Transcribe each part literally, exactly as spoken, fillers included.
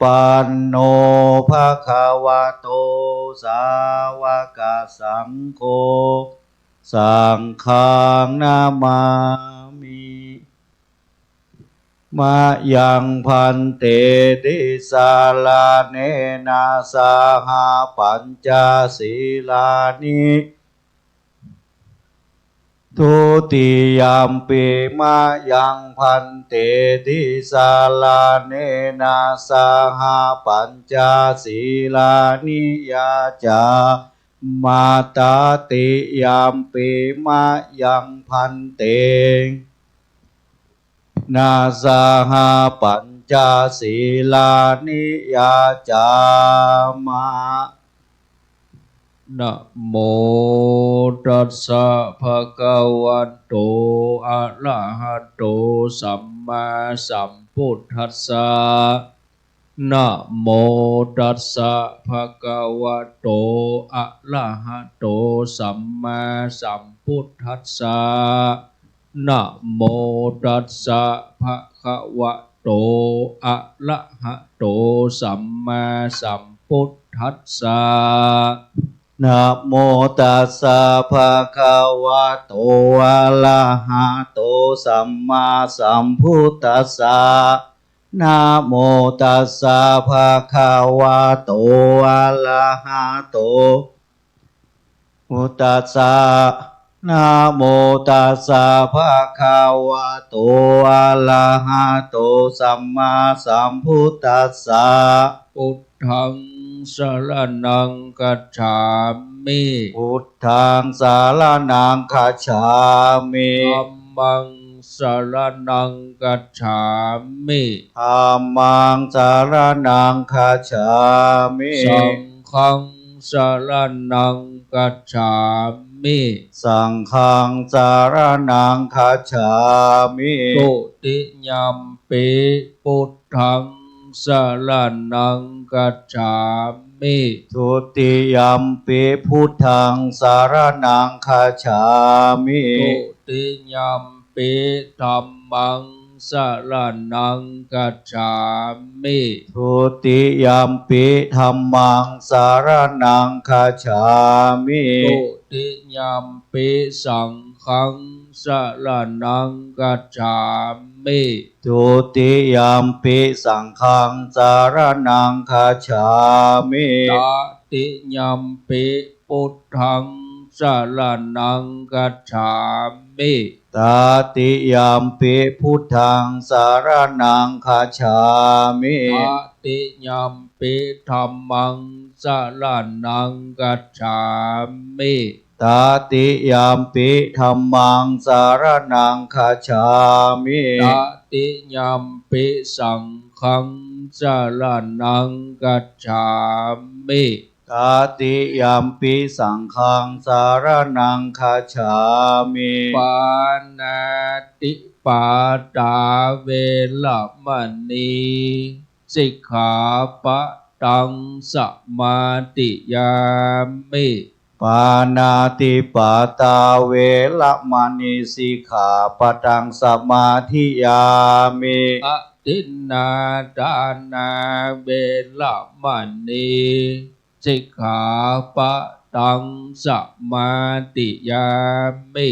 ปันโณ ภะคะวะโต สาวะกะสังโฆ สังฆัง นะมามิ มะยัง ภันเต ติสะระเณนะ สะหะ ปัญจะ สีลานิ ทุติยัมปิ มะยัง ภันเต ติสะระเณนะ สะหะ ปัญจะ สีลานิ ยาจา มา ตติยัมปิ มะยัง ภันเต นะ สะหะ ปัญจะ สีลานิ ยาจามะ นะโมตัสสะ ภะคะวะโต อะระหะโต สัมมาสัมพุทธัสสะ นะโมตัสสะ ภะคะวะโต อะระหะโต สัมมาสัมพุทธัสสะ นะโมตัสสะ ภะคะวะโต อะระหะโต สัมมาสัมพุทธัสสะ นะโมตัสสะ ภะคะวะโต อะระหะโต สัมมาสัมพุทธัสสะ นะโมตัสสะ ภะคะวะโต อะระหะโต พุทธัสสะ นะโมตัสสะ ภะคะวะโต อะระหะโต สัมมาสัมพุทธัสสะ พุทธัง สะระณัง คัจฉามิ พุทธัง สะระณัง คัจฉามิ ธัมมัง สะระณัง คัจฉามิ ธัมมัง สะระณัง คัจฉามิ สังฆัง สะระณัง คัจฉามิ สังฆัง สะระณัง คัจฉามิ ทุติยัมปิ พุทธัง สะระณัง คัจฉามิ ทุติยัมปิ พุทธัง สะระณัง คัจฉามิ ทุติยัมปิ ธัมมัง สะระณัง คัจฉามิ ทุติยัมปิ ธัมมัง สะระณัง คัจฉามิ ทุติยัมปิ สังฆัง สะระณัง คัจฉามิ ทุติยัมปิ สังฆัง สะระณัง คัจฉามิ ตติยัมปิ พุทธัง สะระณัง คัจฉามิ ตติยัมปิ พุทธัง สะระณัง คัจฉามิ ตติยัมปิ ธัมมัง สะระณัง คัจฉามิ ตติยัมปิ ธัมมัง สะระณัง คัจฉามิ ตติยัมปิ สังฆัง สะระณัง คัจฉามิ ตติยัมปิ สังฆัง สะระณัง คัจฉามิ ปาณาติปาตา เวระมะณี สิกขาปะตัง สะมาธิยามิ ปาณาติปาตา เวระมะณี สิกขาปะตัง สะมาธิยามิ อะทินนาทานา เวระมะณี สิกขาปะตัง สะมาธิยามิ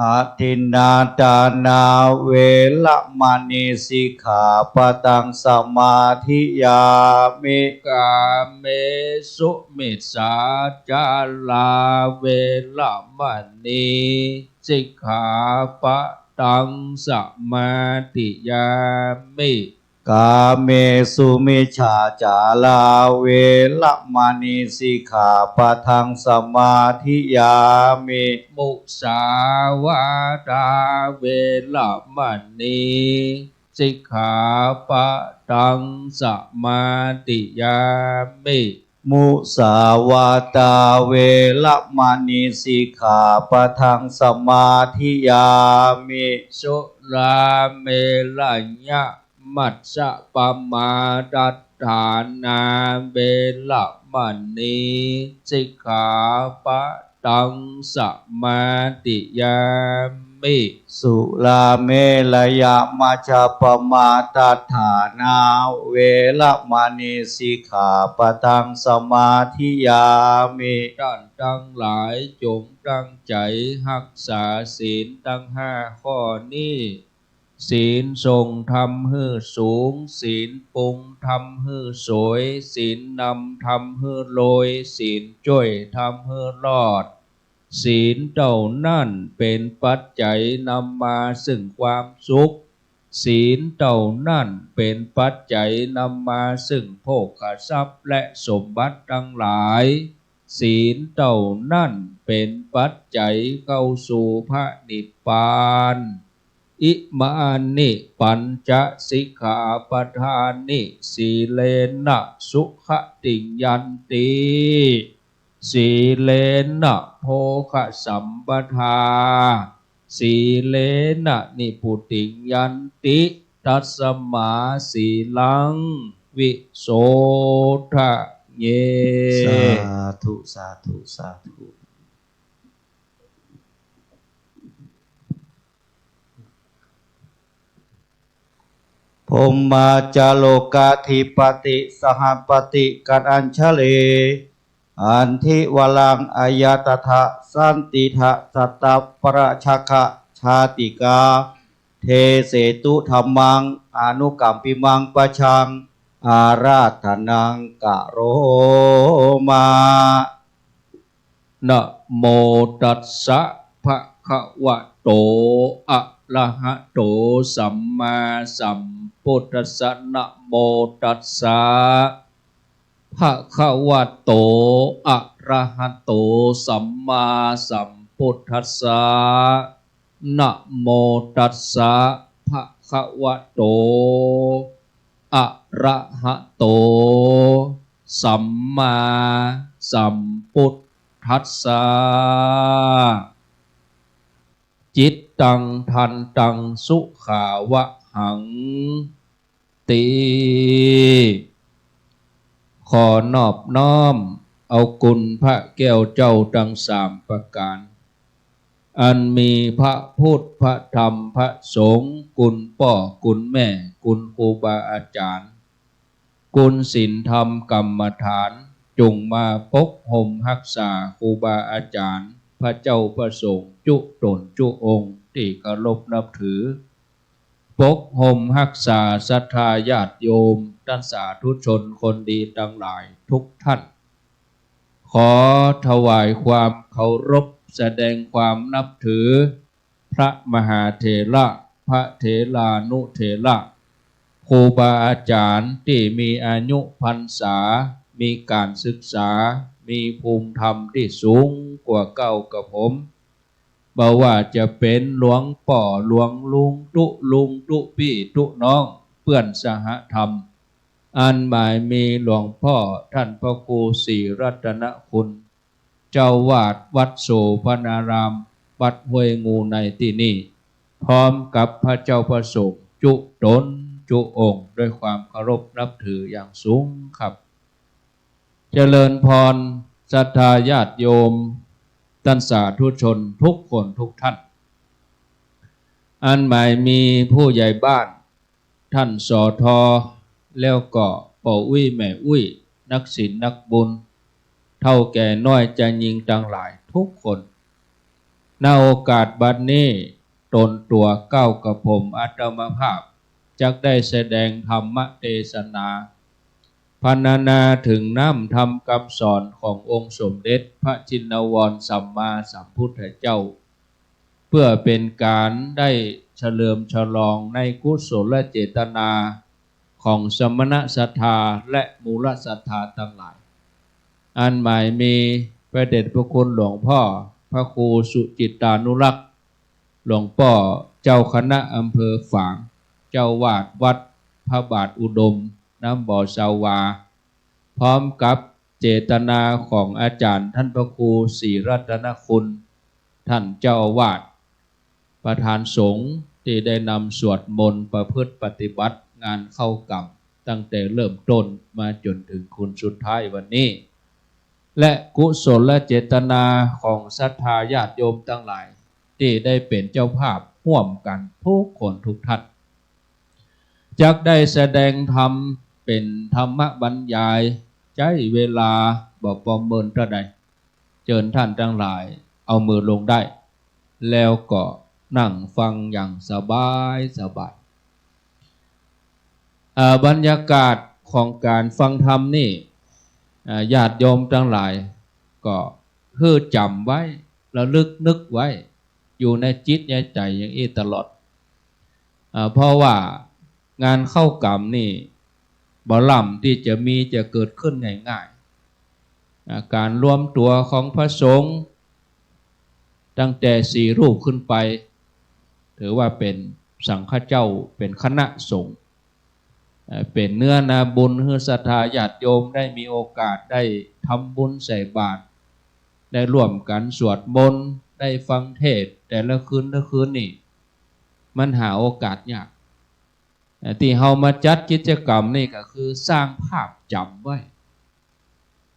อะทินนาทานา เวระมะณี สิกขาปะตัง สะมาธิยามิ กาเมสุมิจฉาจารา เวระมะณี สิกขาปะตัง สะมาธิยามิ กาเมสุมิจฉาจารา เวระมะณี สิกขาปะทัง สะมาธิยามิ มุสาวาทา เวระมะณี สิกขาปะทัง สะมาธิยามิ มุสาวาทา เวระมะณี สิกขาปะทัง สะมาธิยามิ สุราเมรยะ มัชฌะปะมาทัฏฐานา เวระมะณี สิกขาปะทัง สะมาธิยา ปิ สุราเมรยมัจจปมาทัฏฐานา เวระมณีสิกขาปะทังสมาธิยามิ ต้านตังหลายจ๋งตั้งใจ๋ฮักษาศีลตังห้าข้อนี้ ศีลส่งธรรมหื้อสูง ศีลปรุงธรรมหื้อสวย ศีลนำธรรมหื้อรวย ศีลจ้วยธรรมหื้อรอด ศีลเต้านั้นเป๋นปัจจัยนำมาซึ่งความสุข ศีลเต้านั้นเป๋นปัจจัยนำมาซึ่งโภคทรัพย์และสมบัติตังหลาย ศีลเต้านั้นเป๋นปัจจัยเข้าสู่พระนิพพาน อิมานิปัญจสิกขาปะทานิ สีเลนะสุขติงยันติ สีเลนะโภคสัมปทา สีเลนะนิพพุติงยันติ ตัสมาสีลังวิโสทะเย สาธุ สาธุ สาธุ พรหมาจาโรกาธิปติสหปติกัณอัญชลี อันทิวรังอายะตถะสันติทะสัตตะปะระชะคะชาติกา เทเสตุธัมมัง อนุกัมปิมังปะชัง อาราธนังกะโรมา นะโมตัสสะ ภะคะวะโต อะระหะโต สัมมาสัมพุทธัสสะ นะโมตัสสะ ภะคะวะโต อะระหะโต สัมมาสัมพุทธัสสะ นะโมตัสสะ ภะคะวะโต อะระหะโต สัมมาสัมพุทธัสสะ จิตตัง ทันตัง สุขาวะหัง ติ ขอนอบน้อมเอาคุณพระแก้วเจ้าตังสามประก๋าน อันมีพระพุทธ พระธรรม พระสงฆ์ คุณป้อ คุณแม่ คุณครูบาอาจ๋ารย์ คุณศีลธรรมกรรมฐาน จุ่งมาปกห่มฮักษาครูบาอาจ๋ารย์ พระเจ้าพระสงฆ์ จุ๊ต๋นจุ๊องค์ตี้เคารพนับถือ ปกห่มฮักษาศรัทธาญาติโยม ต้านสาธุชนคนดีตังหลายทุกท่าน ขอถวายความเคารพ แสดงความนับถือ พระมหาเถระ พระเถรานุเถระ ครูบาอาจ๋ารย์ตี้มีอายุพรรษา มีก๋านศึกษา มีภูมิธรรมตี้สูงกว่าเก้ากระผม บ่ว่าจะเป๋นหลวงป้อ หลวงลุง ตุ๊ลุง ตุ๊ปี้ ตุ๊น้อง เปื้อนสหธรรม อันหมายมีหลวงป้อต้านพระครูศรีรัตนคุณ เจ้าวาดวัดโสภณาราม วัดห้วยงูในตี้นี่ พร้อมกับพระเจ้าพระสงฆ์ จุ๊ต๋นจุ๊องค์ ด้วยความเคารพนับถืออย่างสูงครับ เจริญพร ศรัทธาญาติโยม ต้านสาธุชนทุกคนทุกท่าน อันหมายมีผู้ใหญ่บ้าน ต้าน สอทอ แล้วก็ป้ออุ๊ยแม่อุ๊ย นักศีลนักบุญ เฒ่าแก่น้อยจายญิงตังหลายทุกคน ณ โอกาสบัดนี้ ต๋นตั๋วเก้ากระผมอาตมาภาพ จักได้แสดงธรรมเตสนา พรรณนาเถิงน้ำธรรมกำสอนขององค์สมเด็จพระชินวรสัมมาสัมพุทธเจ้า เปื้อเป๋นก๋านได้เฉลิมฉลองในกุศลเจตนาของสมณศรัทธาและมูลศรัทธาตังหลาย อันหมายมีพระเดชพระคุณหลวงป้อ พระครูสุจิตตานุรักษ์ หลวงป้อเจ้าคณะอำเภอฝาง เจ้าวาดวัดพระบาทอุดม น้ำบ่อซาวา พร้อมกับเจตนาของอาจ๋ารย์ต้านพระครูศรีรัตนคุณ ต้านเจ้าอาวาส ประธานสงฆ์ตี้ได้นำสวดมนต์ประพฤติปฏิบัติงานเข้ากรรม ตั้งแต่เริ่มต้นมาจ๋นเถิงคืนสุดท้ายวันนี้ และกุศลเจตนาของศรัทธาญาติโยมตังหลาย ตี้ได้เป๋นเจ้าภาพฮ่วมกั๋นกู้คนกู้ต้าน จักได้แสดงธรรมเป๋นธรรมบรรยาย ใจ๊เวลาบ่ประเมินเต้าใด เจิญต้านตังหลายเอามือลงได้ แล้วก็นั่งฟังอย่างสบายสบาย อ่า บรรยากาศของก๋านฟังธรรมนี่ อ่า ญาติโยมตังหลายก็หื้อจ๋ำไว้ ระลึกนึกไว้ อยู่ในจิตในใจ๋อย่างอี้ตลอด อ่า เพราะว่างานเข้ากรรมนี่บ่ล่ำตี้จะมีจะเกิดขึ้นง่ายๆ อ่า ก๋านรวมตั๋วของพระสงฆ์ตั้งแต่สี่รูปขึ้นไป ถือว่าเป๋นสังฆเจ้า เป๋นคณะสงฆ์ เอ่อ เป๋นเนื้อนาบุญหื้อศรัทธาญาติโยมได้มีโอกาสได้ทำบุญใส่บาตร ได้ร่วมกั๋นสวดมนต์ ได้ฟังเทศน์แต่ละคืนละคืนนี่ มันหาโอกาสยาก เอ่อ ตี้เฮามาจัดกิจกรรมนี่ก็คือสร้างภาพจ๋ำไว้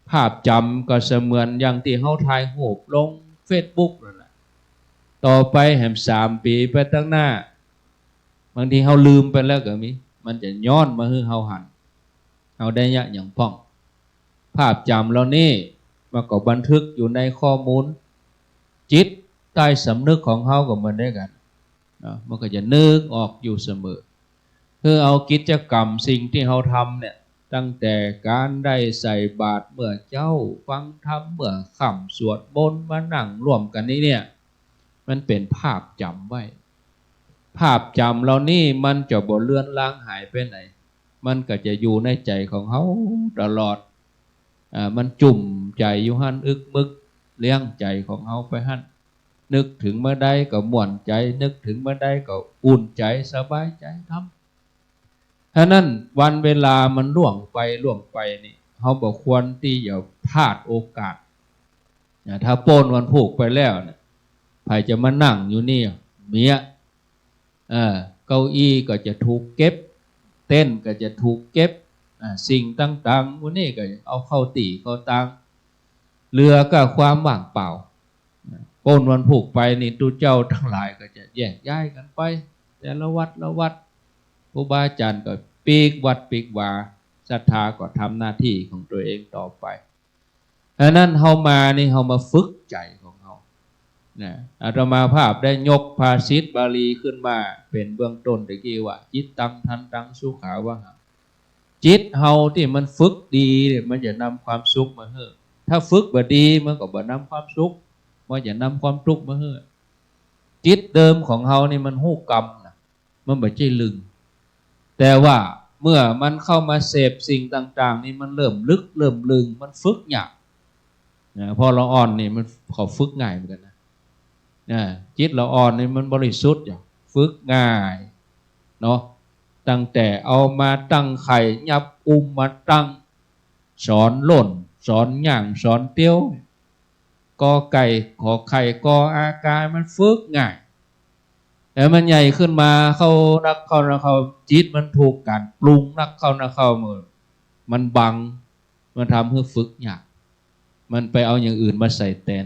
ภาพจ๋ำก็เสมือนอย่างตี้เฮาถ่ายรูปลงเฟซบุ๊กนั่นแหละ ต่อไปแหมสามปี๋ไปตังหน้า บางทีเฮาลืมไปแล้วก็มี มันจะย้อนมาหื้อเฮาหัน เฮาได้เยียะหยังพ่อง ภาพจ๋ำเหล่านี้มันก็บันทึกอยู่ในข้อมูล จิตใต้สำนึกของเฮาก็เหมือนเดียวกั๋น เนาะ มันก็จะนึกออกอยู่เสมอ คือเอากิจกรรมสิ่งตี้เฮาทำเนี่ย ตั้งแต่ก๋านได้ใส่บาตรเมื่อเจ๊า ฟังธรรมเมื่อค่ำ สวดมนต์ มานั่งร่วมกั๋นนี่เนี่ย มันเป๋นภาพจ๋ำไว้ ภาพจ๋ำเหล่านี้มันจะบ่เลือนลางหายไปไหน มันก็จะอยู่ในใจ๋ของเฮาตลอด อ่า มันจุ่มใจ๋อยู่หั้น อึกมึกเลี้ยงใจ๋ของเฮาไปหั้น นึกถึงเมื่อใดก็ม่วนใจ๋ นึกถึงเมื่อใดก็อุ่นใจ๋ สบายใจ๋ทำ ฉะนั้นวันเวลามันล่วงไปล่วงไปนี่ เฮาบ่ควรตี้จะพลาดโอกาส นะ ถ้าป๊นวันพูกไปแล้วเนี่ย ใผจะมานั่งอยู่นี่ เมีย เออ เก้าอี้ก็จะถูกเก็บ เต็นท์ก็จะถูกเก็บ อ่า สิ่งต่างๆ หมู่นี้ก็เอาเข้าตี้เข้าตาง เหลือก็ความว่างเปล่า ป๊นวันพูกไปนี่ ตุ๊เจ้าตังหลายก็จะแยกย้ายกั๋นไป แต่ละวัดละวัด ครูบาอาจ๋ารย์ก็ปีกวัดปีกวา ศรัทธาก็ทำหน้าตี้ของตั๋วเองต่อไป ฉะนั้นเฮามานี่ เฮามาฝึกใจ๋ของเฮา นะ อาตมาภาพได้ยกภาษิตบาลีขึ้นมาเป๋นเบื้องต้นตะกี้ว่า จิตตัง ทันตัง สุขาวหัง จิตเฮาตี้มันฝึกดีเนี่ย มันจะนำความสุขมาหื้อ ถ้าฝึกบ่ดีมันก็บ่นำความสุข มันจะนำความตุ๊กข์มาหื้อ จิตเดิมของเฮานี่มันฮู้กำนะ มันบ่ใจ้ลึง แต่ว่าเมื่อมันเข้ามาเสพสิ่งต่างๆ นี่มันเริ่มลึกเริ่มลึง มันฝึกยาก นะ พอละอ่อนนี่มัน เขาฝึกง่ายเหมือนกั๋นนะ นะ จิตละอ่อนนี่มันบริสุทธิ์อยู่ ฝึกง่ายเนาะ ตั้งแต่เอามาตั้งไข่ ยับอุ้มมาตั้ง สอนล่น สอนย่าง สอนเตียว กอไก่ ขอไข่ กออากา มันฝึกง่าย แต่มันใหญ่ขึ้นมาเข้านักเข้านักเข้า จิตมันถูกก๋านปรุงนักเข้านักเข้า มัน มันบัง มันทำหื้อฝึกยาก มันไปเอาอย่างอื่นมาใส่แตน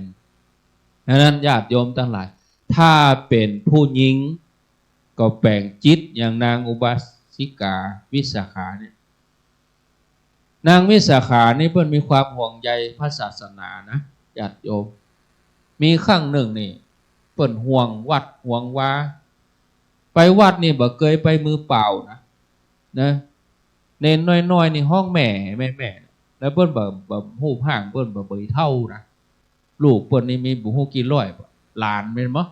ฉะนั้นญาติโยมตังหลาย ถ้าเป๋นผู้หญิงก็แป๋งจิตอย่างนางอุบาสิกาวิสาขาเนี่ย นางวิสาขานี่เปิ้นมีความห่วงใยพระศาสนานะ ญาติโยม มีครั้งนึ่งนี่ เปิ้นห่วงวัดห่วงวา ไปวัดนี่บ่เกยไปมือเปล่านะ นะ เณรน้อยๆ นี่ฮ้องแม่ แม่ แม่ แล้วเปิ้นบ่ บ่ฮู้พ่าง เปิ้นบ่เบยเฒ่านะ ลูกเปิ้นนี่มีบ่ฮู้กี่ร้อย หลานแม่นบ่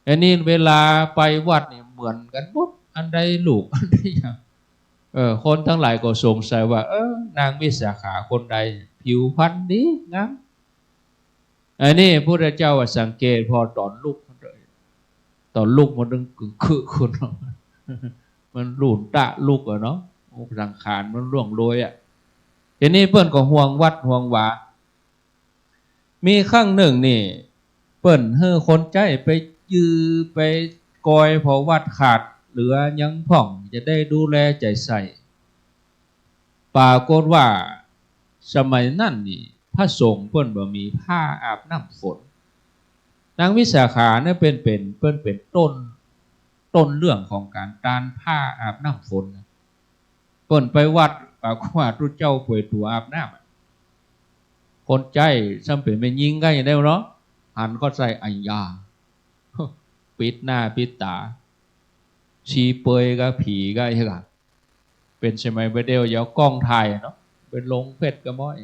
อันนี้เวลาไปวัดนี่เหมือนกั๋นหมด อันใดลูก อันใดหยัง เออ คนตังหลายก็สงสัยว่า เออ นางวิสาขาคนใด ผิวพรรณดีงาม อันนี้พุทธเจ้าว่าสังเกต พอต๋อนลุก ต๋อนลุกมันตึงกึ่งคือคน มันลุ่นตะลุกอะเนาะ สังขารมันล่วงโรยอะ ทีนี้เปิ้นก็ห่วงวัดห่วงวา มีครั้งนึ่งนี่ เปิ้นหื้อคนใจ๊ไปยือไปกอย พอวัดขาดเหลือหยังพ่อง จะได้ดูแลใจ๋ใส่ ปรากฏว่าสมัยนั้นนี่ พระสงฆ์เปิ้นบ่มีผ้าอาบน้ำฝน นางวิสาขาเนี่ยเปิ้นเป๋น เปิ้นเป๋นต้น ต้นเรื่องของก๋านตานผ้าอาบน้ำฝนนะ เปิ้นไปวัด ปรากฏว่าตุ๊เจ้าเปิดตั๋วอาบน้ำอะ คนใจ๊ซ้ำเป๋นแม่ญิงก็ยังได้เนาะ หันเข้าใส่ อัยยา ปิดหน้าปิดต๋า ชีเปยก็ผีก็อีกอะ เป๋นสมัยบ่าเดี่ยวเอาก้องถ่ายเนาะ ไปลงเฟซก็ม้อย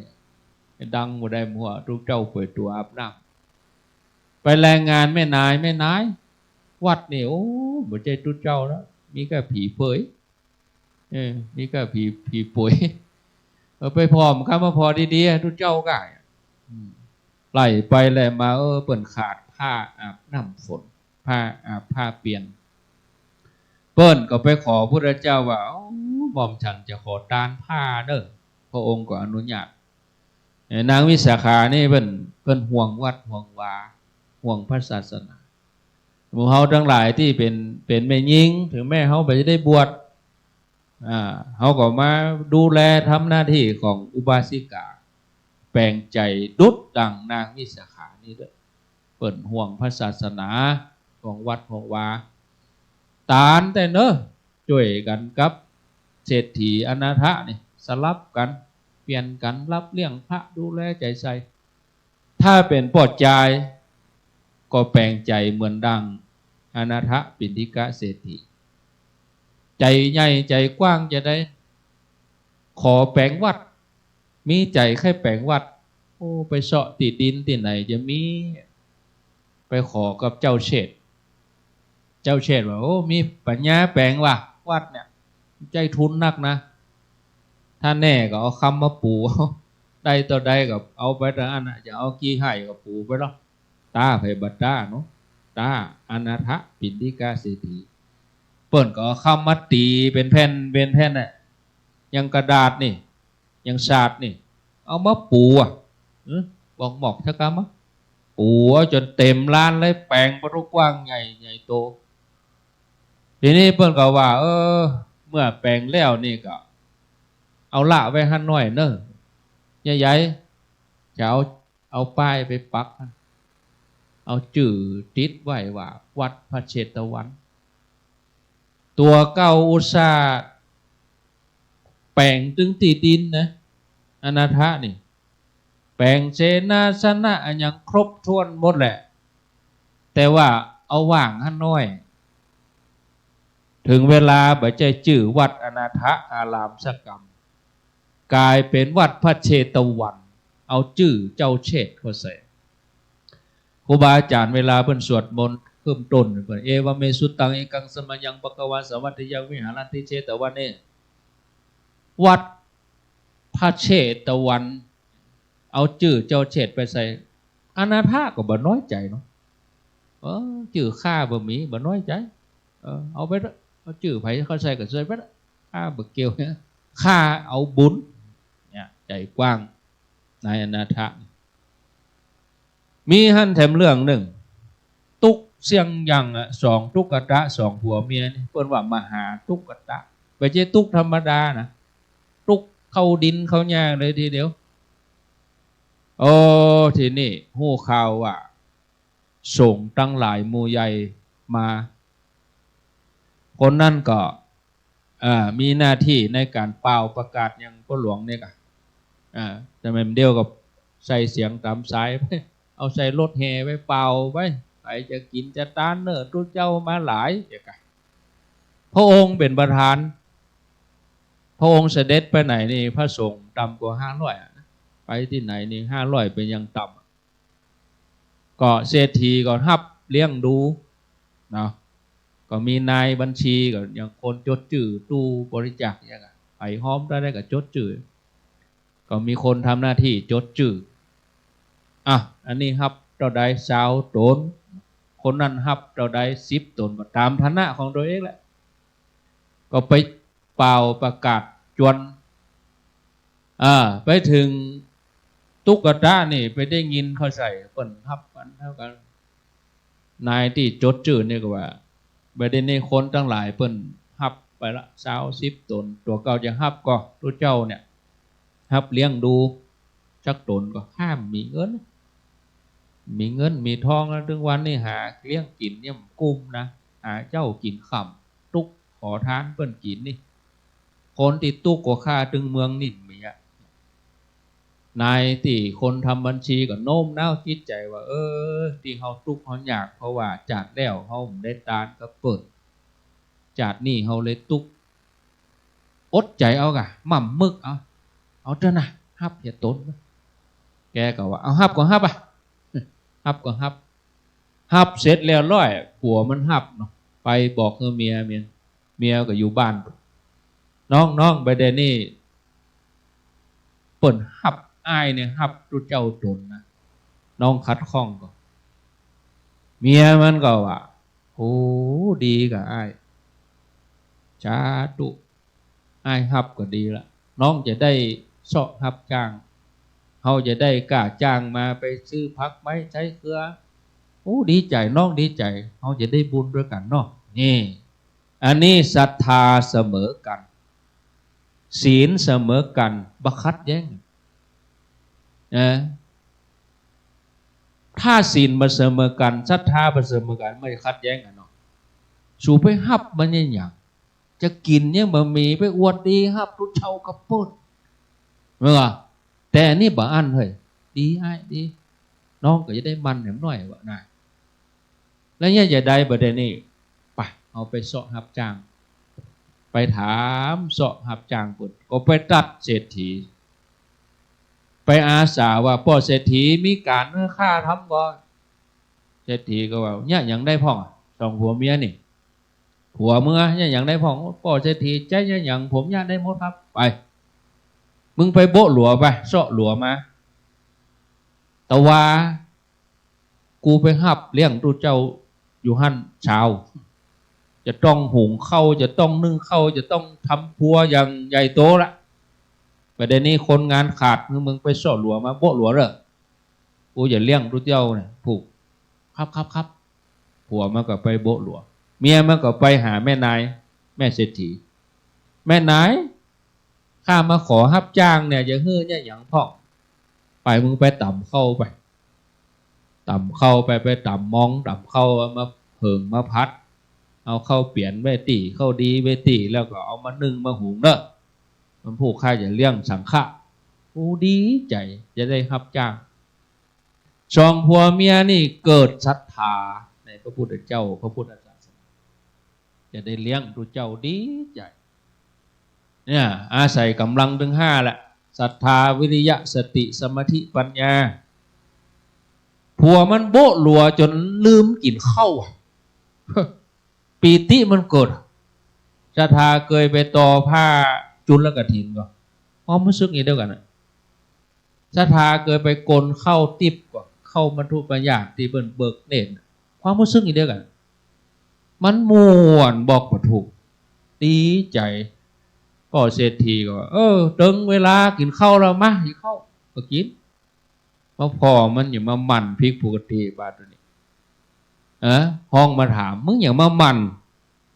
ดังบ่ได้หมด ตุ๊เจ้าเปิดตั๋วอาบน้ำ ไปรายงานแม่นาย แม่นาย วัดนี่ โอ้ บ่ใจ้ตุ๊เจ้าแล้ว มีก้าผีเปย เออ มีก้าผี ผีเปย เออ ไปผ่อมข้ามาผ่อดีๆ ตุ๊เจ้าก้า อืม ไล่ไปไล่มา เออ เปิ้นขาดผ้าอาบน้ำฝน ผ้าอาบ ผ้าเปลี่ยน เปิ้นก็ไปขอพุทธเจ้าว่า โอ้ หม่อมฉันจะขอตานผ้าเน่อ พระองค์ก็อนุญาต เอ่อ นางวิสาขานี่เปิ้น เปิ้นห่วงวัดห่วงวา ห่วงพระศาสนา หมู่เฮาตังหลายตี้เป๋น เป๋นแม่ญิง เถิงแม้เฮาบ่ได้บวช อ่า เฮาก็มาดูแลทำหน้าตี้ของอุบาสิกา แป๋งใจ๋ดุจดั่งนางวิสาขานี่เต๊อะ เปิ้นห่วงพระศาสนา ห่วงวัดห่วงวา ตานแต๊เน่อ จ้วยกั๋นกับเศรษฐีอนาถะนี่ สลับกั๋น เปลี่ยนกั๋น ฮับเลี้ยงพระ ดูแลใจ๋ใส่ ถ้าเป๋นป้อจาย ก็แป๋งใจ๋เหมือนดั่งอนาถปิณฑิกะเศรษฐี ใจ๋ใหญ่ใจ๋กว้างจะได้ ขอแป๋งวัด มีใจ๋ใค่แป๋งวัด โอ้ ไปเซาะตี้ดินตี้ไหนจะมี ไปขอกับเจ้าเชษฐ เจ้าเชษฐว่า โอ้ มีปัญญาแป๋งว่ะ วัดเนี่ย ใจ๊ทุนนักนะ ถ้าแน่ก็เอาคำมาปู๋ ได้เต้าใดก็เอาไปเต้าอั้นนะ จะเอากี่ไฮ่ก็ปู๋ไปเนาะ ต๊าไผบ่ต๊าเนาะ ต๊าอนาถปิณฑิกะเศรษฐี เปิ้นก็เอาคำมาตี๋เป๋นแผ่นเป๋นแผ่นน่ะ อย่างกระดาษนี่ อย่างสาดนี่ เอามาปู๋อะ เออ บอกหมอกเถอะกำอะ ปู๋จ๋นเต๋มลานเลย แป๋งปะทุกว้างใหญ่ ใหญ่โต ทีนี้เปิ้นก็ว่า เออ เมื่อแป๋งแล้วนี่ก็ เอาละไว้หั้นหน้อยเน่อ ใหญ่ๆ จะเอา เอาป้ายไปปัก เอาจื้อติดไว้ว่า วัดพระเชตวัน ตั๋วเก่าอุตส่าห์แป๋งตึงตี้ดินนะ อนาถะนี่ แป๋งเสนาสนะอะหยังครบถ้วนหมดแหละ แต่ว่าเอาว่างหั้นหน้อย เถิงเวลาบ่ใจ้จื้อวัดอนาถะอารามสักกำ ก๋ายเป๋นวัดพระเชตวัน เอาจื้อเจ้าเชษฐเข้าใส่ ครูบาอาจ๋ารย์เวลาเปิ้นสวดมนต์ขึ้นต้น เปิ้น เอวะเม สุตตัง เอกัง สะมะยัง ภะคะวา สาวัตถิยัง วิหารันติ เชตวะเน วัดพระเชตวัน เอาจื้อเจ้าเชษฐไปใส่ อนาถะก็บ่น้อยใจ๋เนาะ เออ จื้อข้าบ่มี บ่น้อยใจ๋ เออ เอาไปเต๊อะ เอาจื้อไผเข้าใส่ก็ใส่ไปเต๊อะ ข้าบ่เกี่ยวเนี่ย ข้าเอาบุญ เนี่ย ใจ๋กว้าง นายอนาถะ มีหั้นแถมเรื่องนึ่ง ตุ๊กข์เสี้ยงยั่งอะ สองตุ๊กตะ สองผัวเมียนี่ เปิ้นว่ามหาตุ๊กตะ บ่ใจ้ตุ๊กข์ธรรมดานะ ตุ๊กข์เข้าดินเข้าหญ้าเลยทีเดียว โอ้ ทีนี้ฮู้ข่าวว่า สงฆ์ตังหลายหมู่ใหญ่มา คนนั้นก็ เอ่อ มีหน้าตี้ในก๋านป่าวประกาศอย่างป้อหลวงเนี่ยก่ะ เอ่อ แต่แม่นเดียวก็ใส่เสียงต๋ามสาย เอาใส่รถแห่ไปป่าวไป ใผจะกิ๋นจะตานเน่อ ตุ๊เจ้ามาหลาย อย่างก่ะ พระองค์เป๋นประธาน พระองค์เสด็จไปไหนนี่ พระสงฆ์ต่ำกว่าห้าร้อยอะนะ ไปตี้ไหนนี่ห้าร้อยเป๋นอย่างต่ำอะ ก็เศรษฐีก็ฮับเลี้ยงดูเนาะ ก็มีนายบัญชี ก็อย่างคนจดจื้อตู้บริจาคอย่างอะ ใผฮอมเต้าใดก็จดจื้อ ก็มีคนทำหน้าตี้จดจื้อ อ่ะ อันนี้ฮับเต้าใด ซาวต๋น คนนั้นฮับเต้าใด สิบต๋น ก็ต๋ามฐานะของตั๋วเองแหละ ก็ไปป่าวประกาศจวน อ่า ไปเถิงตุ๊กตะนี่ไปได้ยินเข้าใส่ เปิ้นฮับกั๋นเต้ากั๋น นายตี้จดจื้อนี่ก็ว่า บ่าเดี่ยวนี้คนตังหลายเปิ้นฮับไปละ ซาว สิบต๋น ตั๋วเก่าจะฮับก่อ ตุ๊เจ้าเนี่ย ฮับเลี้ยงดูสักต๋นก็ห้ามมีเงิน มีเงินมีทองแล้ว ตึงวันนี้หาเลี้ยงกิ๋นเนี่ยบ่กุ้มนะ หาเจ๊ากิ๋นค่ำ ตุ๊กขอทานเปิ้นกิ๋นนี่ คนตี้ตุ๊กกว่าข้าตึงเมืองนี่มีอะ นายตี้คนทำบัญชีก็โน้มน้าวจิตใจ๋ว่า เออ ตี้เฮาตุ๊กเฮายาก เพราะว่าจาติแล้วเฮาบ่ได้ตานกับเปิ้น จาตินี้เฮาเลยตุ๊ก อดใจ๋เอาก่ะ หม่ำมึกเอา เอาเต๊อะนะ ฮับเหียต๋น แกก็ว่า เอาฮับก็ฮับอะ ฮับก็ฮับ ฮับเสร็จเรียบร้อย ผัวมันฮับเนาะ ไปบอกหื้อเมีย เมีย เมียก็อยู่บ้าน น้อง น้อง บ่าเดี่ยวนี้ เปิ้นฮับอ้ายเนี่ย ฮับตุ๊เจ้าต๋นนะ น้องขัดข้องก่อ เมียมันก็ว่า โอ้ ดีก่ะอ้าย สาธุ อ้ายฮับก็ดีละ น้องจะได้เซาะฮับจ้าง เฮาจะได้ก้าจ้างมาไปซื้อผักไม้ใช้เกลือ โอ้ ดีใจ๋ น้องดีใจ๋ เฮาจะได้บุญตวยกั๋นเนาะ นี่ อันนี้ศรัทธาเสมอกั๋น ศีลเสมอกั๋น บ่ขัดแย้ง นะ ถ้าศีลบ่เสมอกั๋น ศรัทธาบ่เสมอกั๋น มันจะขัดแย้งกั๋นเนาะ สูไปฮับมันเนี่ยหยัง จะกิ๋นยังบ่มี ไปอวดดีฮับตุ๊เจ้ากับเปิ้น แม่นบ่ แต่อันนี้บ่อั้นเฮ้ย ดีอ้ายดี น้องก็จะได้มันแหมหน้อยว่านะ แล้วเนี่ยจะได้บ่าเดี่ยวนี้ ไป เอาไปเซาะฮับจ้าง ไปถามเซาะฮับจ้างเปิ้น ก็ไปตัดเศรษฐี ไปอาสาว่า ป้อเศรษฐี มีก๋านหื้อข้าทำก่อ เศรษฐีก็ว่า เยียะหยังได้พ่องอะ สองผัวเมียนี่ ผัวเมียเยียะหยังได้พ่อง ป้อเศรษฐี จะเยียะหยัง ผมเยียะได้หมดครับ ไป มึงไปโบ๊ะหลัวไป เซาะหลัวมา ตะวา กูไปฮับเลี้ยงตุ๊เจ้าอยู่หั้นเช้า จะต้องหุงข้าว จะต้องนึ่งข้าว จะต้องทำครัวอย่างใหญ่โตละ บ่าเดี่ยวนี้คนงานขาด มึงไปเซาะหลัวมา โบ๊ะหลัวเด้อ กูจะเลี้ยงตุ๊เจ้าเนี่ย ถูก ครับ ครับ ครับ ผัวมันก็ไปโบ๊ะหลัว เมียมันก็ไปหาแม่นาย แม่เศรษฐี แม่นาย ข้ามาขอฮับจ้างเนี่ย จะหื้อเยียะหยังพ่อง ไป มึงไปต๋ำข้าวไป ต๋ำข้าวไป ไปต๋ำมอง ต๋ำข้าวมาเผิงมาผัด เอาข้าวเปียนไว้ตี้ ข้าวดีไว้ตี้ แล้วก็เอามานึ่งมาหุงเนาะ มันผู้ข้าจะเลี้ยงสังฆะ โอ้ ดีใจ๋ จะได้ฮับจ้าง สองผัวเมียนี่เกิดศรัทธาในพระพุทธเจ้า พระพุทธศาสนา จะได้เลี้ยงตุ๊เจ้าดีใจ๋ เนี่ย อาศัยก๋ำลังตึงห้าแหละ ศรัทธา วิริยะ สติ สมาธิ ปัญญา ผัวมันโบ๊ะหลัวจ๋นลืมกิ๋นข้าวอะ ปีติมันเกิด ศรัทธาเกยไปตอผ้าจุลกฐินก่อ ความฮู้สึกอย่างเดียวกั๋นอะ ศรัทธาเกยไปกลข้าวติ๊บก่อ ข้าวมัทธุปายาตตี้เปิ้นเบิกเณตร ความฮู้สึกอย่างเดียวกั๋น มันม่วนบอกบ่ถูก ดีใจ๋ ป้อเศรษฐีก็ว่า เออ เถิงเวลากิ๋นข้าวแล้ว มา กิ๋นข้าว ก็กิ๋น มาผ่อมันอย่างมาหมั่นผิดปกติ บาดนี้ เออ ฮ้องมาถาม มึงอย่างมาหมั่น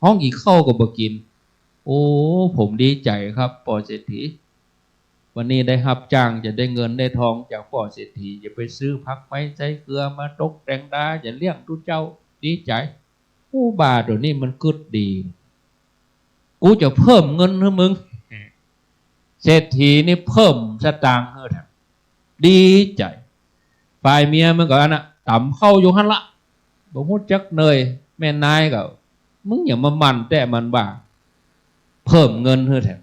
ฮ้องกิ๋นข้าวก็บ่กิ๋น โอ้ ผมดีใจ๋ครับ ป้อเศรษฐี วันนี้ได้ฮับจ้าง จะได้เงินได้ทองจากป้อเศรษฐี จะไปซื้อผักไม้ใช้เกลือมาตกแต่งดา จะเลี้ยงตุ๊เจ้า ดีใจ๋ โอ้ บ่าเดี่ยวนี้มันกึ๊ดดี กูจะเพิ่มเงินหื้อมึง เศรษฐีนี่เพิ่มสตางค์หื้อแถม ดีใจ๋ ฝ่ายเมียมันก็อันน่ะ ต๋ำข้าวอยู่หั้นละ บ่ฮู้จักเหนื่อย แม่นายก็ มึงอย่างมาหมั่นแต๊มันว่า เพิ่มเงินหื้อแถม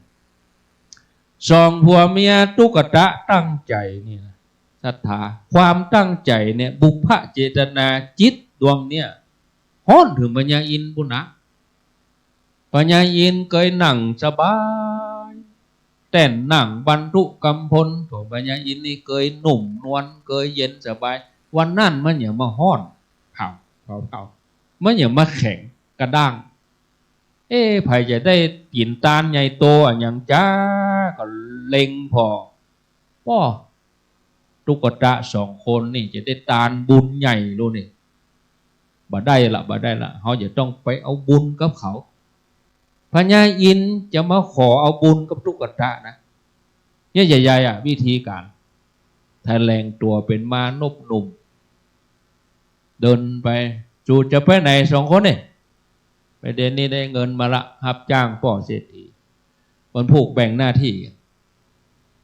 สองผัวเมียตุ๊กตะตั้งใจ๋นี่นะ ศรัทธา ความตั้งใจ๋เนี่ย บุพเจตนา จิตดวงเนี่ย ฮ้อนเถิงพญาอินทร์ปู้นนะ พญาอินทร์เกยนั่งสบาย แต้นนั่งบรรทุกำพล ของพญาอินทร์นี่เกยนุ่มนวล เกยเย็นสบาย วันนั้นมันอย่างมาฮ้อน เผา เผา เผา มันอย่างมาแข็งกระด้าง เอ๊ะ ใผจะได้กิ๋นตานใหญ่โตอะหยังจ๊ะ ก็เล็งผ่อ ป้อ ตุ๊กตะสองคนนี่จะได้ตานบุญใหญ่โลนี่ บ่ได้ละ บ่ได้ละ เฮาจะต้องไปเอาบุญกับเขา พญาอินทร์จะมาขอเอาบุญกับตุ๊กตะนะ เนี่ยใหญ่ๆ อะ วิธีก๋าน แสดงตั๋วเป๋นมานพหนุ่ม เดินไป "จูจะไปไหนสองคนนี่" "ไปเดี๋ยวนี้ได้เงินมาละ ฮับจ้างป้อเศรษฐี" มันผูกแบ่งหน้าตี้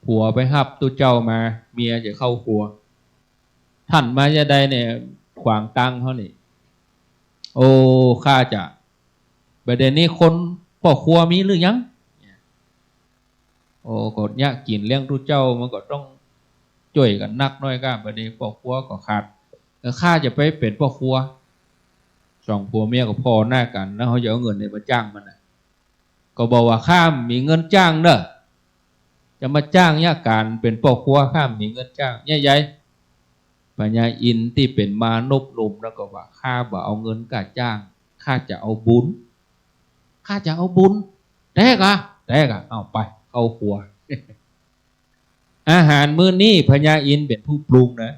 ผัวไปฮับตุ๊เจ้ามา เมียจะเข้าครัว "ท่านมาจะใดเนี่ย ขวางตางเฮานี่" "โอ้ ข้าจะ ไปเดี๋ยวนี้คนป้อครัวมีหรือยัง" "โอ้ ก็เยียะกิ๋นเลี้ยงตุ๊เจ้า มันก็ต้องจ้วยกั๋นนักน้อยก้า ไปเดี๋ยวป้อครัวก็ขาด เออ ข้าจะไปเป๋นป้อครัว" สองผัวเมียก็ผ่อหน้ากั๋น แล้วเฮาจะเอาเงินไหนมาจ้างมันน่ะ ก็บอกว่า "ข้าบ่มีเงินจ้างเน่อ จะมาจ้างเยียะก๋านเป๋นป้อครัว ข้าบ่มีเงินจ้าง" เยียะใหญ่ พญาอินทร์ตี้เป๋นมารนบหนุ่มนั้นก็ว่า "ข้าบ่เอาเงินก้าจ้าง ข้าจะเอาบุญ ข้าจะเอาบุญ" "แต๊ก่ะ แต๊ก่ะ เอาไป เข้าครัว" อาหารมื้อนี้พญาอินทร์เป๋นผู้ปรุงนะ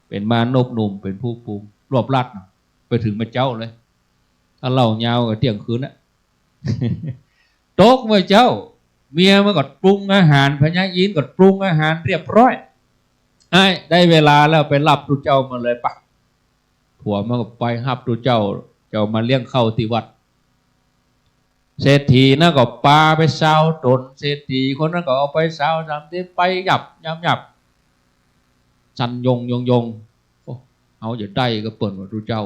เป๋นมารนบหนุ่มเป๋นผู้ปรุง รวบรัดน่ะ ไปเถิงเมื่อเจ๊าเลย ถ้าเล่ายาวก็เตี้ยงคืนน่ะ ตกเมื่อเจ๊า เมียมันก็ปรุงอาหาร พญาอินทร์ก็ปรุงอาหารเรียบร้อย "อ้าย ได้เวลาแล้ว ไปฮับตุ๊เจ้ามาเลยปะ" ผัวมันก็ไปฮับตุ๊เจ้า เจ้ามาเลี้ยงข้าวตี้วัด เศรษฐีนั้นก็ปาไปซาวต๋น เศรษฐีคนนั้นก็เอาไปซาวสามสิบ ไปหยับหยับหยับ สั่นยงยงยง "โอ้ เฮาจะได้กับเปิ้นว่าตุ๊เจ้า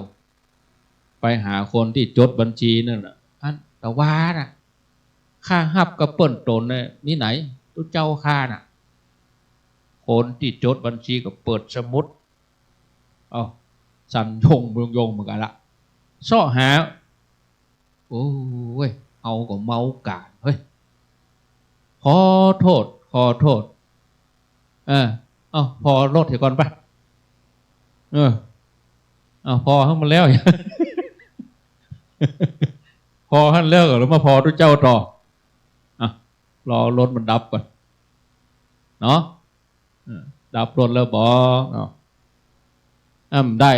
" ไปหาคนตี้จดบัญชีนั่นน่ะ "อันตะวาน่ะ ข้าฮับกับเปิ้นต๋นน่ะ มีไหน ตุ๊เจ้าข้าน่ะ" คนตี้จดบัญชีก็เปิดสมุด เอ้า สั่นยงยงยงเหมือนกั๋นละ เซาะหา "โอ้ย เฮาก็เมาก๋านเฮ้ย ขอโต้ษ ขอโต้ษ เออ เอา ผ่อโลดเหียก่อนปะ เออ เอา ผ่อหั้นมันแล้ว ผ่อหั้นแล้วก็แล้วมาผ่อตุ๊เจ้าต่อ อ่ะ รอรถมันดับก่อนเนาะ เออ ดับรถแล้วบ่ เอ้า อ้ำได้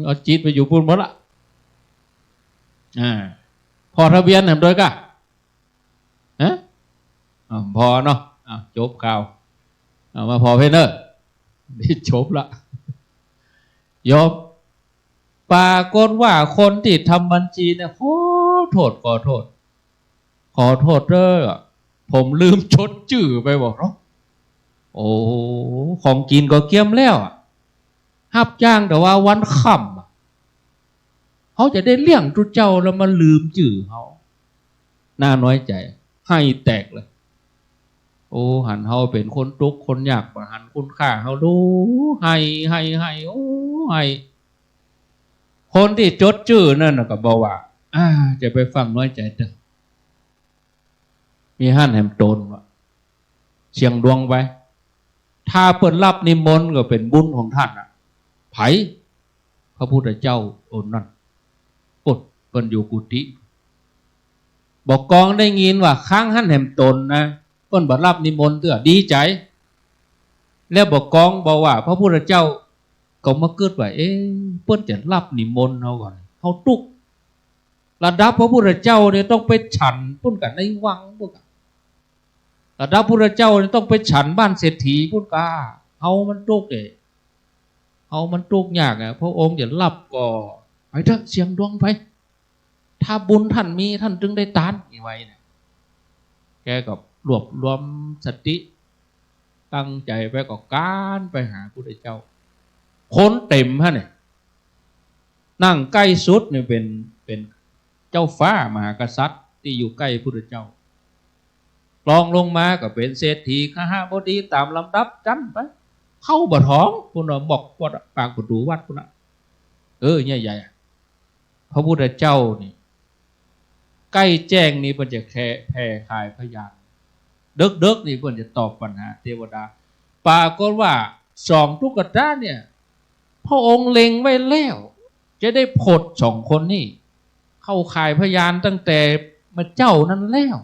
เอาจิตไปอยู่ปู้นหมดละ อ่า ผ่อทะเบียนแหมโดยก้า ฮะ อ่า ผ่อเนาะ อ่า จบข่าว เอามาผ่อเพเนอร์ นี่จบละ โยม ปรากฏว่าคนตี้ทำบัญชีเนี่ย ขอโต้ษ ขอโต้ษ ขอโต้ษเด้อ ผมลืมจดจื้อไปบ่าเนาะ โอ้ ของกิ๋นก็เกียมแล้วอะ ฮับจ้างแต่ว่าวันค่ำอะ เฮาจะได้เลี้ยงตุ๊เจ้าแล้วมาลืมจื้อเฮา น่าน้อยใจ๋ ไห้แตกเลย โอ้ หันเฮาเป๋นคนตุ๊กข์คนยาก บ่หันคุณค่าเฮาดู ไห้ ไห้ ไห้ โอ้ ไห้ คนตี้จดจื้อนั่นน่ะก็บอกว่า อ่า จะไปฟั่งน้อยใจ๋เต๊อะ มีหั้นแหมต๋นว่า เสี่ยงดวงไป ถ้าเปิ้นฮับนิมนต์ก็เป๋นบุญของต้านน่ะ ใผ พระพุทธเจ้าองค์นั้น โอ้ เปิ้นอยู่กุฏิ บ่ากองได้ยินว่าครั้งหั้นแหมต๋นนะ เปิ้นบ่ฮับนิมนต์เตื้อ ดีใจ๋ แล้วบ่ากองบอกว่าพระพุทธเจ้าก็มากึ๊ดว่า เอ๊ะ เปิ้นจะฮับนิมนต์เฮาก่อ เฮาตุ๊กข์ ระดับพระพุทธเจ้าเนี่ยต้องไปฉันปู้นกั๋นในวังปู้นกั๋น ระดับพุทธเจ้าเนี่ยต้องไปฉันบ้านเศรษฐีปู้นก้า เฮามันตุ๊กข์เอ๋ เฮามันตุ๊กข์ยากอะ พระองค์จะฮับก็ ไปเต๊อะ เสี่ยงดวงไป ถ้าบุญต้านมี ต้านจึงได้ตาน นี่ว่านะ แกก็รวบรวมสติ ตั้งใจ๋ไปก็ก๋านไปหาพุทธเจ้า คนเต๋มหั้นเนี่ย นั่งใก้สุดเนี่ยเป๋น เป๋นเจ้าฟ้ามหากษัตริย์ตี้อยู่ใก้พุทธเจ้า รองลงมาก็เป๋นเศรษฐี คหบดี ต๋ามลำดับจั้นไป เข้าบ่าถองปู้นน่ะ หมอกวัดอะ ปากประตู๋วัดปู้นน่ะ เออ ใหญ่ๆ อะ พระพุทธเจ้านี่ ใก้แจ้งนี่เปิ้นจะแผ่ แผ่ขายพยาน เดิ็กๆ นี่เปิ้นจะตอบปัญหาเตวดา ปรากฏว่าสองตุ๊กตาเนี่ย พระองค์เล็งไว้แล้ว จะได้ผดสองคนนี่ เข้าขายพยานตั้งแต่เมื่อเจ๊านั้นแล้ว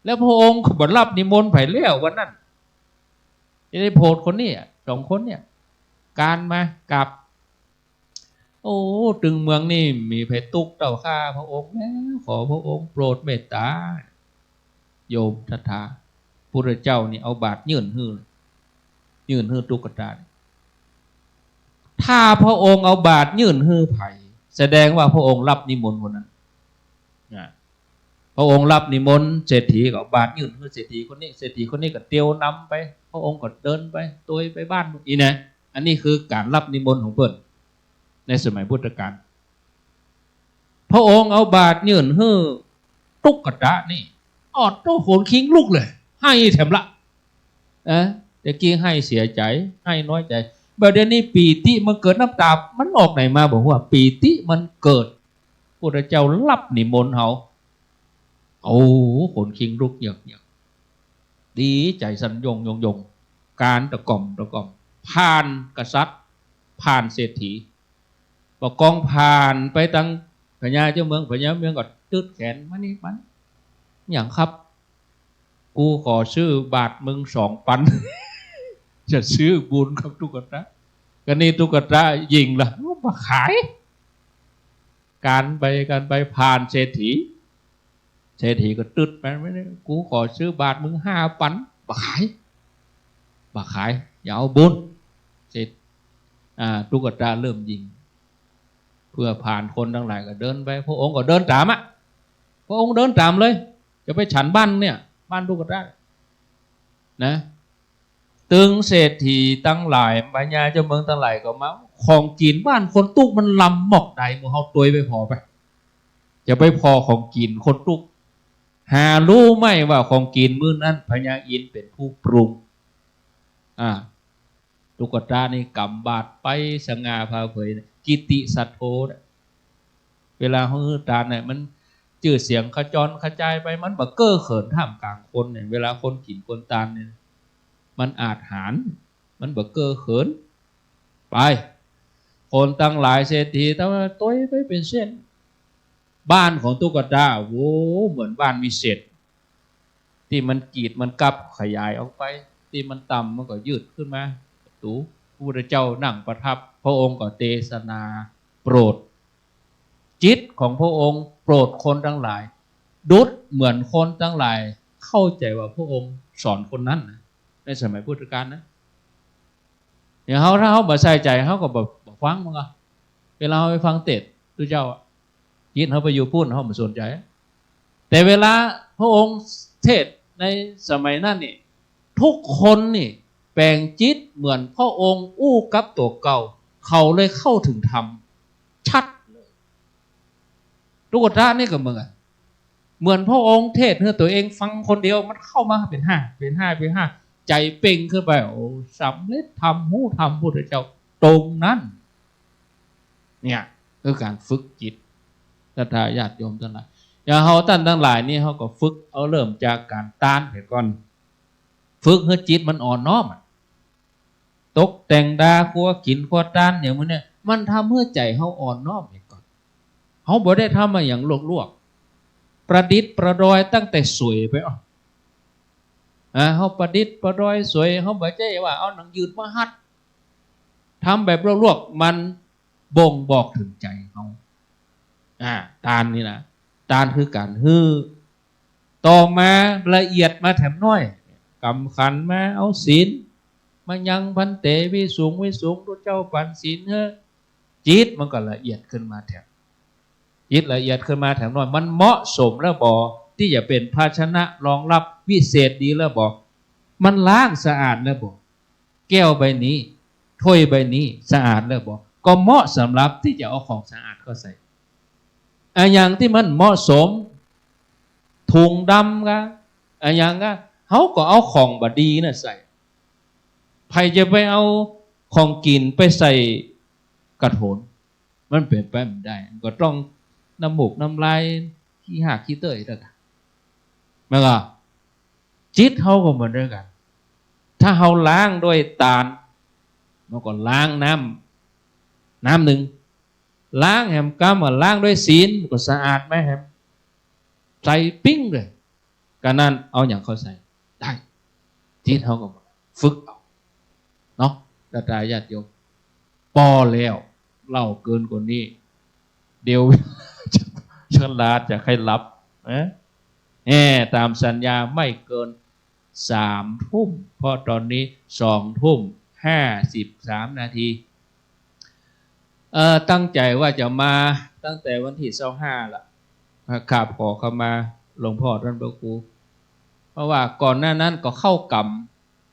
แล้วพระองค์ก็บ่ฮับนิมนต์ใผแล้ววันนั้น จะได้ผดคนนี้อะ สองคนเนี่ย ก๋านมากราบ โอ้ ตึงเมืองนี่มีใผตุ๊กข์เต้าข้าพระองค์แล้ว ขอพระองค์โปรดเมตต๋า โยมศรัทธา พุทธเจ้านี่เอาบาตรยื่นหื้อ ยื่นหื้อตุ๊กตานี่ ถ้าพระองค์เอาบาตรยื่นหื้อใผ แสดงว่าพระองค์รับนิมนต์คนนั้น นะ พระองค์รับนิมนต์เศรษฐี ก็เอาบาตรยื่นหื้อเศรษฐีคนนี้ เศรษฐีคนนี้ก็เตียวนำไป พระองค์ก็เดินไป ตวยไปบ้าน อี้นะ อันนี้คือก๋านรับนิมนต์ของเปิ้น ในสมัยพุทธกาล พระองค์เอาบาตรยื่นหื้อตุ๊กตานี่ อ้อ โต้ ขนคิงลุกเลย ไห้แถมละ นะ แต่กี้ไห้เสียใจ๋ ไห้น้อยใจ๋ บัดเดี๋ยวนี้ปีติมันเกิด น้ำต๋ามันออกไหนมา บอกว่าปีติมันเกิด พุทธเจ้ารับนิมนต์เฮา โอ้ ขนคิงลุกเยือกๆ ดีใจ๋สั่นโยงโยงโยง ก๋านตะก่อมตะก่อม ผ่านกษัตริย์ ผ่านเศรษฐี ปะกองผ่านไปตังพญาเจ้าเมือง พญาเมืองก็ตึ๊ดแขน มานี่ มานี่ หยังครับ กูขอซื้อบาตรมึงสองปัน จะซื้อบุญกับตุ๊กตา ก็นี่ตุ๊กตาหญิงละ บ่ขาย ก๋านไปก๋านไปผ่านเศรษฐี เศรษฐีก็ตึ๊ดไป ไม่ได้ กูขอซื้อบาตรมึงห้าปัน บ่ขาย บ่ขาย อย่าเอาบุญ เศรษฐ อ่า ตุ๊กตาเริ่มหยิ่ง เปื้อผ่านคนตังหลายก็เดินไป พระองค์ก็เดินต๋ามอะ พระองค์เดินต๋ามเลย จะไปฉันบ้านเนี่ย บ้านตุ๊กตา นะ ตึงเศรษฐีตังหลาย พญาเจ้าเมืองตังหลายก็มา ของกิ๋นบ้านคนตุ๊กมันลำหมอกใด หมู่เฮาตวยไปผ่อไป จะไปผ่อของกิ๋นคนตุ๊ก หาฮู้ไหมว่าของกิ๋นมื้อนั้นพญาอินทร์เป๋นผู้ปรุง อ่า ตุ๊กตานี่ก๋ำบาตรไปสง่าผ่าเผย กิตติสัตโธนะ เวลาเฮาหื้อตานเนี่ย มันจื้อเสียงขจรขจายไป มันบ่เก้อเขินท่ามกลางคนเนี่ย เวลาคนกิ๋นคนตานเนี่ย มันอาจหาญ มันบ่เก้อเขิน ไป คนตังหลายเศรษฐี แต่ว่าตวยไปเป๋นเส้น บ้านของตุ๊กตา โอ้ เหมือนบ้านวิเศษ ตี้มันกีดมันกับขยายออกไป ตี้มันต่ำมันก็ยืดขึ้นมา ประตู๋ พระพุทธเจ้านั่งประทับ พระองค์ก็เตสนาโปรด จิตของพระองค์โปรดคนตังหลาย ดุจเหมือนคนตังหลายเข้าใจ๋ว่าพระองค์สอนคนนั้นนะ ในสมัยพุทธกาลนะ อย่างเฮา ถ้าเฮาบ่ใส่ใจ๋ เฮาก็บ่ บ่ฟังมันก็ เวลาเฮาไปฟังเตสน์ตุ๊เจ้าอะ จิตเฮาไปอยู่ปู๊น เฮาบ่สนใจ๋ แต่เวลาพระองค์เตสน์ในสมัยนั้นนี่ ทุกคนนี่แป๋งจิตเหมือนพระองค์อู้กับตั๋วเก่า เขาเลยเข้าถึงธรรมชัดเลย ตุ๊กตานี่ก็เหมือนกั๋น เหมือนพระองค์เตสน์หื้อตั๋วเองฟังคนเดียว มันเข้ามาเป๋นห้า เป๋นห้า เป๋นห้า ใจ๋เปล่งขึ้นไป โอ้ สำเร็จธรรม ฮู้ธรรมพุทธเจ้าตรงนั้น เนี่ย คือก๋านฝึกจิต ศรัทธาญาติโยมตังหลาย อย่างเฮาต้านตังหลายนี่ เฮาก็ฝึกเอาเริ่มจากก๋านตานเสียก่อน ฝึกหื้อจิตมันอ่อนน้อมอะ ตกแต่งดาครัวกิ๋นครัวตานอย่างมื้อเนี่ย มันทำหื้อใจ๋เฮาอ่อนน้อมเสียก่อน เฮาบ่ได้ทำมาอย่างลวกๆ ประดิษฐ์ประดอยตั้งแต่สวยไป อ้อ อ่า เฮาประดิษฐ์ประดอยสวย เฮาบ่ใจ้ว่าเอาหนังยืนมาฮัด ทำแบบลวกๆ มันบ่งบอกเถิงใจ๋เฮา อ่า ตานนี่นะ ตานคือก๋านหื้อ ต่อมาละเอียดมาแถมน้อย กำขันมา เอาศีลมายัง ภันเต วิสุง วิสุง ตุ๊เจ้าปั๋นศีลหื้อ จิตมันก็ละเอียดขึ้นมาแถม จิตละเอียดขึ้นมาแถมน้อย มันเหมาะสมแล้วบ่ ตี้จะเป๋นภาชนะรองรับวิเศษดีแล้วบ่ มันล้างสะอาดแล้วบ่ แก้วใบนี้ ถ้วยใบนี้สะอาดแล้วบ่ ก็เหมาะสำหรับตี้จะเอาของสะอาดเข้าใส่ อะหยังตี้มันเหมาะสม ถุงดำกะ อะหยังกะ เฮาก็เอาของบ่ดีน่ะใส่ ใผจะไปเอาของกิ๋นไปใส่กระโถน มันเป๋นไปบ่ได้ ก็ต้องน้ำมูกน้ำลาย ขี้ฮากขี้เตื้อยแล้วกะ แม่นก่อ จิตเฮาก็เหมือนกั๋น ถ้าเฮาล้างด้วยตาน มันก็ล้างน้ำ น้ำนึ่ง ล้างแหมกำ ก็ล้างด้วยศีล ก็สะอาดแหมแหม ใสปิ๊งเลย กานั้นเอาหยังเข้าใส่ได้ จิตเฮาก็ฝึกเอา เนาะ ศรัทธาญาติโยม ปอแล้ว เล่าเกินกว่านี้ เดี๋ยว ฉลาดจะใค่หลับนะ แหม ต๋ามสัญญาไม่เกินสามทุ่ม เพราะต๋อนนี้สองทุ่มห้าสิบสามนาที เอ่อ ตั้งใจ๋ว่าจะมาตั้งแต่วันตี้ซาวห้าละ กราบขอขมาหลวงพ่อต้านพระครู เพราะว่าก่อนหน้านั้นก็เข้ากรรม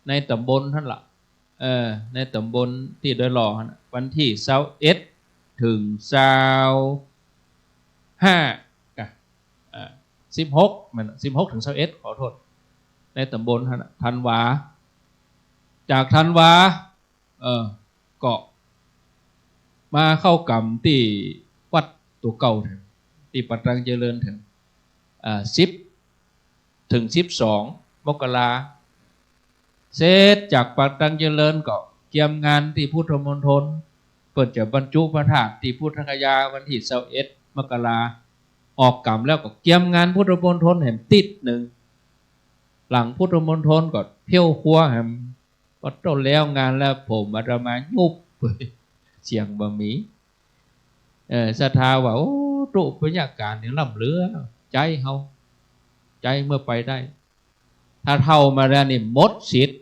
ในต๋ำบลหั้นละ เออ ในต๋ำบลตี้ดอยหล่อหั้นน่ะ วันตี้ซาวเอ็ดเถิงซาวห้า กะ เอ่อ สิบหก แม่น สิบหกเถิงซาวเอ็ด ขอโต้ษ ในต๋ำบลหั้นน่ะ ธันวา จากธันวา เอ่อ ก็มาเข้ากรรมตี้วัดตั๋วเก่าเถิง ตี้ป่าตังเจริญเถิง เอ่อ สิบเถิงสิบสองมกรา เสร็จจากป่าตังเจริญก็เกียมงานตี้พุทธมณฑล เปิ้นจะบรรจุพระธาตุตี้พุทธคยาวันตี้ซาวเอ็ดมกรา ออกกรรมแล้วก็เกียมงานพุทธมณฑลแหมติดนึ่ง หลังพุทธมณฑลก็เที่ยวครัวแหม พอต้นแล้วงานแล้วผมอาตมายุบ เสียงบ่มี เอ่อ ศรัทธาว่า โอ้ ตุ๊ปุญญาการนี่ล้ำเหลือ ใจ๊เฮา ใจ๊เมื่อไปได้ ถ้าเฒ่ามาแล้วนี่หมดสิทธิ์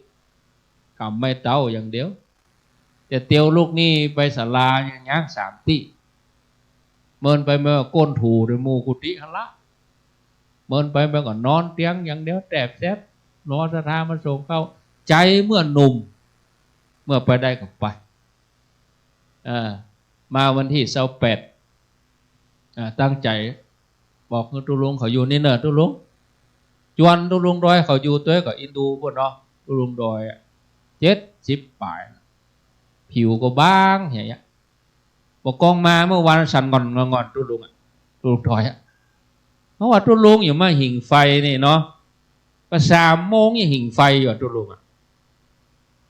กำไม้เต๊าอย่างเดียว แต่เตียวลูกนี้ไปศาลายังย้างสามตี้ เมินไปเมินก้นถูแต่หมู่กุฏิหั้นละ เมินไปเมินก็นอนเตียงอย่างเดียว แตบแซบ รอศรัทธามาส่งเข้า ใจ๊เมื่อหนุ่ม เมื่อไปได้ก็ไป เออ มาวันตี้ซาวแปด อ่า ตั้งใจ๋บอกหื้อตุ๊ลุงเขาอยู่นี่เน่อตุ๊ลุง จวนตุ๊ลุงดอยเขาอยู่ตวยก็อินดูปู้นเนาะ ตุ๊ลุงดอยอะ เจ็ดสิบป๋าย ผิวก็บางอย่างเงี้ย บ่ากองมาเมื่อวานสั่นง่อนๆ ตุ๊ลุงอะ ตุ๊ลุงดอยอะ เพราะว่าตุ๊ลุงอยู่มาหิ่งไฟนี่เนาะ ก็สามโมงยังหิ่งไฟอยู่อะตุ๊ลุงอะ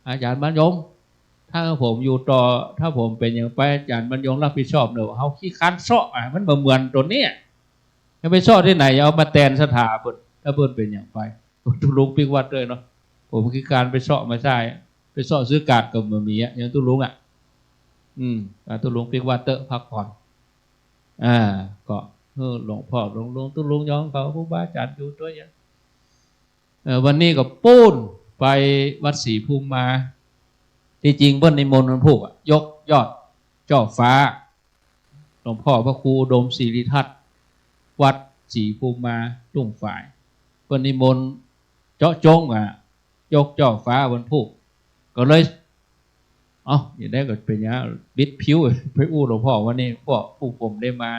อาจ๋ารย์บรรยง ถ้าผมอยู่ต่อ ถ้าผมเป๋นอย่างไป อาจ๋ารย์บรรยงรับผิดชอบเน่อ เฮาขี้คร้านเซาะอะ มันบ่เหมือนตั๋วเนี้ย จะไปเซาะตี้ไหน เอามาแตนศรัทธาเปิ้น ถ้าเปิ้นเป๋นอย่างไป ตุ๊ลุงปิ๊กวัดตวยเนาะ ผมขี้คร้านไปเซาะมาใจ๊ ไปเซาะซื้อกาดก็บ่มีอะ อย่างตุ๊ลุงอะ อืม อ่า ตุ๊ลุงปิ๊กวัดเต๊อะ พักผ่อน อ่า ก็ เออ หลวงพ่อ หลวง หลวงตุ๊ลุงยองเขา ครูบาอาจ๋ารย์อยู่ตวยอะ เอ่อ วันนี้ก็ปู๊นไปวัดศรีภูมิมา ตี้จริงเปิ้นนิมนต์วันพูกอะ ยกยอดจ้อฟ้า หลวงพ่อพระครูอุดมศิริทัตน์ วัดศรีภูมิมา ทุ่งฝาย เปิ้นนิมนต์เจาะจงอะ ยกจ้อฟ้าวันพูก ก็เลย เอ้า อย่างใดก็เป๋นอย่าง บิดผิว ไปอู้หลวงพ่อวันนี้ พวกผู้ผมได้มา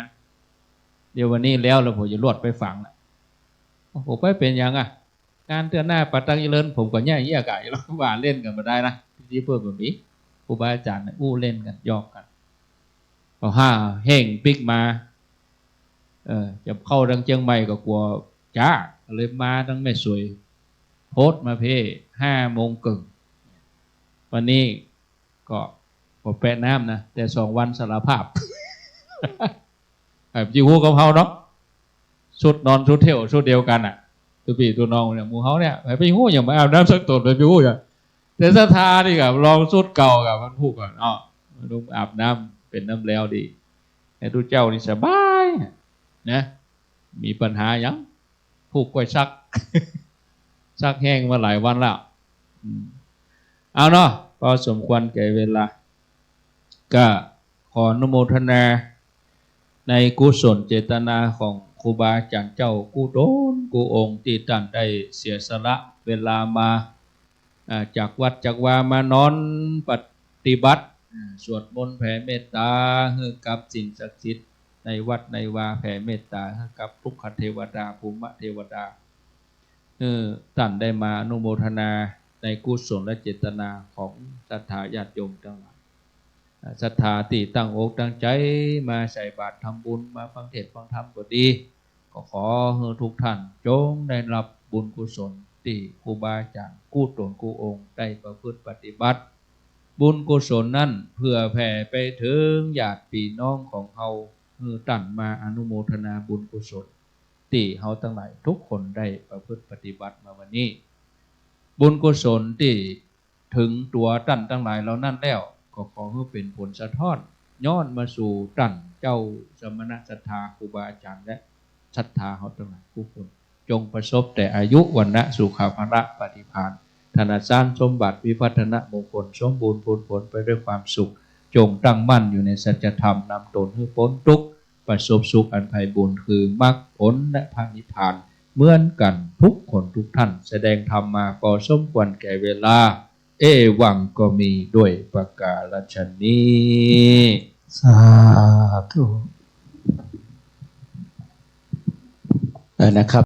เดี๋ยววันนี้แล้ว แล้วผมจะลวดไปฝังละ โอ้โห ไปเป๋นอย่างอะ งานเตื้อหน้าป่าตังเจริญ ผมก็แย่เยียะก๋าอยู่แล้ว ว่าเล่นกั๋นบ่ได้นะ ตี้เปิ้นบ่มี ครูบาอาจ๋ารย์อู้เล่นกั๋น หยอกกั๋น ก็ห้าแห้งปิ๊กมา เออ จะเข้าตังเจียงใหม่ก็กั๋วจ๊า เลยมาตังแม่สวย โพสต์มาเพ่ ห้าโมงเกิ่ง วันนี้ก็ ก็แปะน้ำนะ แต่สองวันสารภาพ ไผจะฮู้กับเฮาเนาะ สุดนอนสุดเตี้ยวสุดเดียวกั๋นอะ ตุ๊ปี้ตุ๊น้องเนี่ย หมู่เฮาเนี่ย ไผจะฮู้หยัง บ่อาบน้ำสักตน ไผจะฮู้หยัง แต่ศรัทธานี่ก็ลองสุดเก่ากับวันพูกก่อน อ้อ ลุงอาบน้ำเป๋นน้ำแล้วดี ไอ้ตุ๊เจ้านี่สบายนะ มีปัญหาหยัง พูกก้อยซัก ซักแห้งมาหลายวันแล้ว อืม เอาเนาะ พอสมควรแก่เวลา ก็ขออนุโมทนาในกุศลเจตนาของครูบาอาจ๋ารย์เจ้ากู้ต๋นกู้องค์ ตี้ต้านได้เสียสละเวลามา อ่า จากวัดจากวามานอนปฏิบัติ อ่า สวดมนต์แผ่เมตต๋าหื้อกับสิ่งศักดิ์สิทธิ์ในวัดในวา แผ่เมตต๋าหื้อกับทุกขเทวดา ภูมิเทวดา หื้อต้านได้มาอนุโมทนาในกุศลเจตนาของศรัทธาญาติโยมตังหลาย อ่า ศรัทธาตี้ตั้งอกตั้งใจ๋มาใส่บาตรทำบุญ มาฟังเทศน์ฟังธรรมก็ดี ก็ขอหื้อทุกท่านจงได้ฮับบุญกุศลตี้ครูบาอาจ๋ารย์กู้ต๋นกู้องค์ได้ประพฤติปฏิบัติ บุญกุศลนั้นเผื่อแผ่ไปเถิงญาติปี้น้องของเฮา หื้อต้านมาอนุโมทนาบุญกุศลตี้เฮาตังหลายทุกคนได้ประพฤติปฏิบัติมาวันนี้ บุญกุศลตี้ เถิงตั๋วต้านตังหลายเหล่านั้นแล้ว ก็ขอหื้อเป๋นผลสะท้อน ย้อนมาสู่ต้านเจ้าสมณศรัทธาครูบาอาจ๋ารย์ และศรัทธาเฮาตังหลายกู้คน จงประสบแต่อายุ วรรณะ สุขะ พละ ปาฏิภาณ ธนสารสมบัติ วิวัฒนมงคล สมบูรณ์พูนผลไปด้วยความสุข จงตั้งมั่นอยู่ในสัจธรรม นำตนหื้อป๊นตุ๊กข์ ประสบสุขอันไพบูลย์ คือมรรคผลและพระนิพพาน เหมือนกั๋นทุกคนทุกท่าน แสดงธรรมมาก็สมควรแก่เวลา เอวังก็มีด้วยประการฉะนี้ สาธุ เออ นะครับ